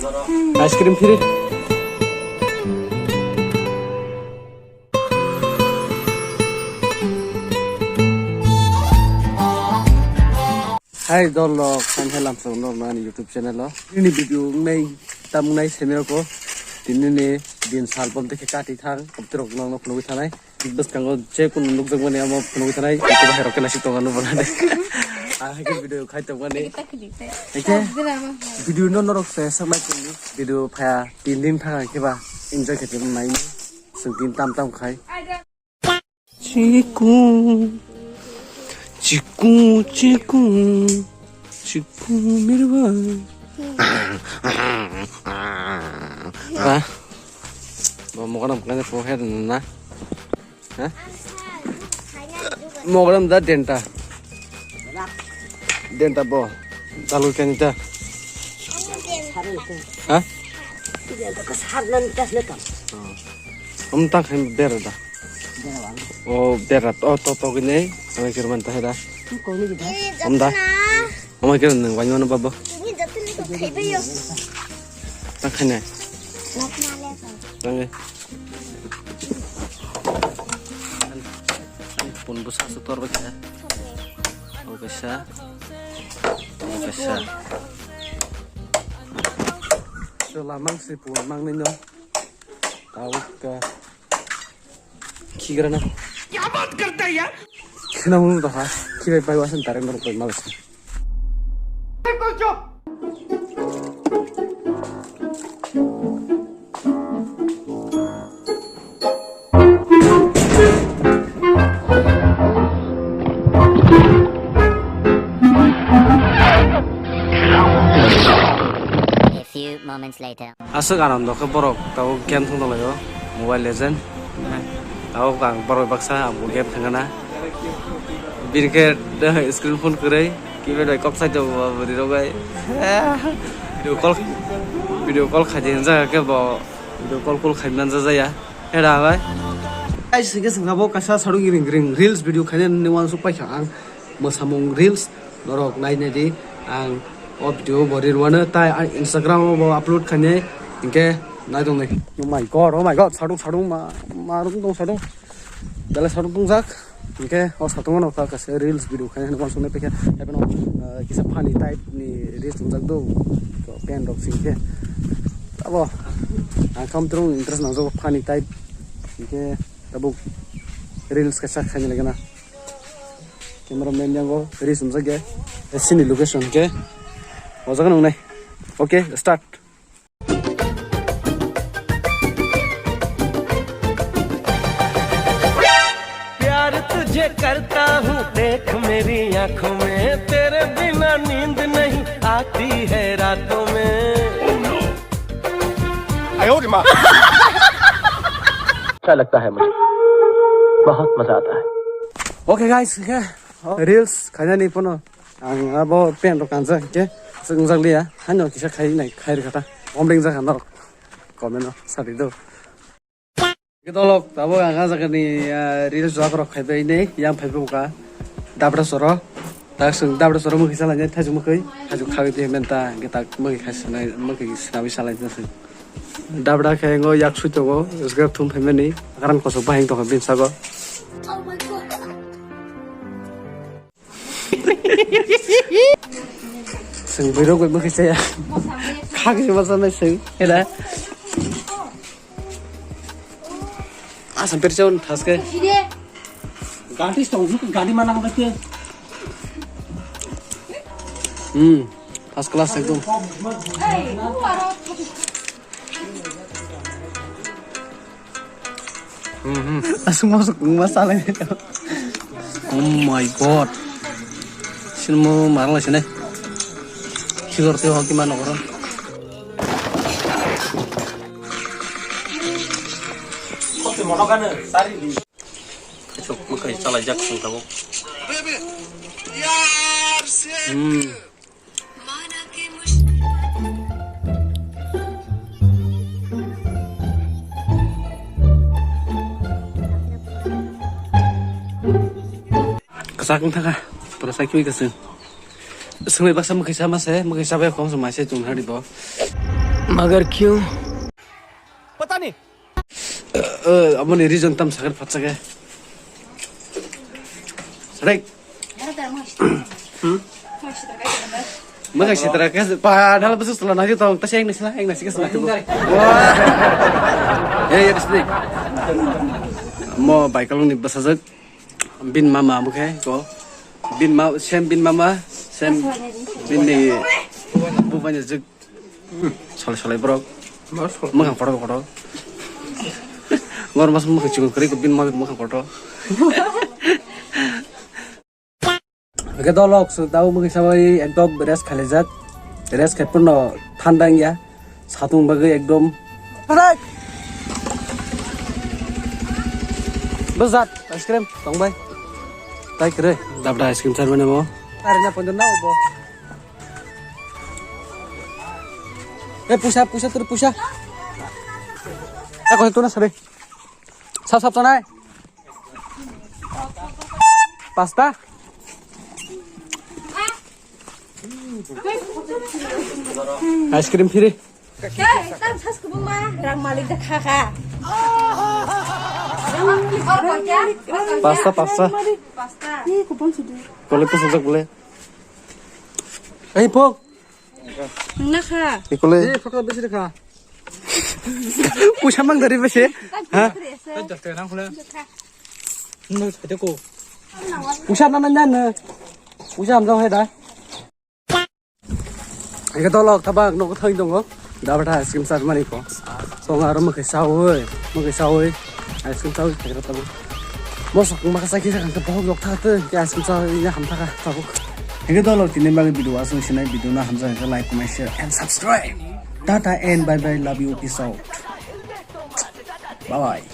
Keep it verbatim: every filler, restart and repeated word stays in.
Ice cream free. Hai dol rok, ang khe lamsong norok no ani YouTube channel o. Nini video wngnai, tam wngnai semi rok o. Tini ni din sal bom dekhe kati thang, abti rok no phunugwi thanai. Bwskango je kunu nukjakmani amo phunugwi thanai, eko bahai rok khe naisik tongo nukmani. Ang hai khe video khai tongmani. Hai khe video no norok se sak nai tongdi. Video phaya tin din thang khe ba enjoy khe tongmani. Chwng tin tam tam khai. Chiku, chiku, chiku, chiku mirwa. Ha? Bo mogoram kene po her na. Ha? Mogoram da denta. Denta bo. Talu kene ta. Ha? Om ta khen bera da. O bera to to to gini. Amai kir man ta da. Om da. Amai kir nang wani wani babo. Ini jatuh ni kok kai bayo. Ta khen ne. Tang. Pun busa setor bacha. O kaisa. O kaisa. Chwla mang se pun mang nino. Tau ka. Khigra na. Kya baat karta hai yaar? Khna hunu doha. Khibai bai wasan tareng norok bai malsa. A few moments later. Aswk anando khe borok tabuk game thwng tonglaio, Mobile Legend. Tabuk ang borok baksa ang bo game thwngana. Bini khe screen phone kwrwi, keypad bai kok sai tongo bo bwrwi rok bai. Video call, video call khaidi hwnjak khe bo video call call khaimani jaya. Hera bai. Guys, hwnkhe chwng abo kaisa sarung gring gring reels video khainani wansuk paikha ang. Mwsamung reels norok nainai di, ang o video bo reel wano tai ang Instagram o bo upload khainai, hinkhe nai tong nai. Oh my god, oh my god, sadung sadung ma ma rung tong sadung, belai sadung tongjak. Hinkhe o sadung no ta kaisa reels video khainai wansuk nai paikha, haibano kisa funny type ni reels tongjak do, pen rok singkhe abo ang kam trong interest nangjago funny type, hinkhe tabuk reels kaisa khainai lagana. Camera man yango ri sumjak ya. Sini location ke. O jaga nung nai. Okay, start. प्यार तुझे करता हूँ, देख मेरी आंखों में, तेरे बिना नींद नहीं आती है रातों में। अच्छा लगता है मुझे, बहुत मजा आता है। Okay guys, okay. Reels khainani pono ang abo pen rok kanjak hinkhe swk wngjak liya, haino kisa khai nai khai rwkha ta, om ringjak norok comment o sadi do. Dolok tabuk ang ah jagani reels vlog rok khaibai nei yang phaibai buka dabra soro, tak swng dabra soro mukhi salai nai thaichuk mukhi thaichuk khawi twi menta hinkhe tak mukhi khai swnai mukhi swnamwi salai twi swng. Dabra khe ngo yak sui tongo, sgap thum phaimani, karan kosok bahing tongkha bini sago. Chwng bwrwi rok bai bwkha chaya. Khak se masa nai chwng, era. Asam percha un thaske. Ganti stong juk ganti mana hangke. Hmm, first class ekdom. Mhm. Aswk masuk wngma salai. Oh my god. Sinmo marang lai sinai. Sigor tei hoki mano koro. Sok mukai salai jak sung tabo. Hmm. Kwchak wng thaka, pura sakhe bai kwchwng. Swngwi baksa mwkhwi sama se, mwkhwi chabai khom se mai se chwng hari bo. मगर क्यों? पता नहीं। Aboni reason tam sakhe phatsa khe. Right. Hmm? Maka sitra ka pa dal bus sala nagi tong ta seng nisla eng nasi kesla. Wah. Ya ya bisni. Mo baikalung ni basajak. Bin mama mukhe ko. Bin ma sem bin mama sem bin ni bubanya juk. Solai solai borok. Mwkhang kotor kotor. Ngor mas mwkhang chikon kwrwi bin ma mwkhang kotor. Oke dolok so tau mwkhang sabai ekdom rest khalijak. Rest khai purno thanda wngya. Satung bagwi ekdom. Bwsat ice cream tongbai. Tai kwrwi. Dabda ice cream charmani mo. Tarina ponjon na bo. Eh, pusa, pusa, tur pusa. Eh, kau itu nasari. Sap, sap, sanai. Pasta. Ice cream free. Rang malik da kha kha. Pasta, pasta. Pasta. Kole pusajak bole. Ei, pok. Nang na kha. Ikole. Eh, photo besi kha. Pusa mang dari besi. Ha? Pusa na na na na. Pusa amjau hai da. Ega dolok tabak nogo thoi dongo. Dabata ice cream sar mani ko. Song aro mukhe sawi, mukhe sawi. Ice cream sawi thai rata. Mosok maka sakhi sakang ke bohok lok thate. Ke ice cream sawi ya ham thaka tabuk. Hege dolok tini bagi video asung sinai video na hamjak ke like, comment, share and subscribe. Tata and bye bye, love you, peace out. Bye bye.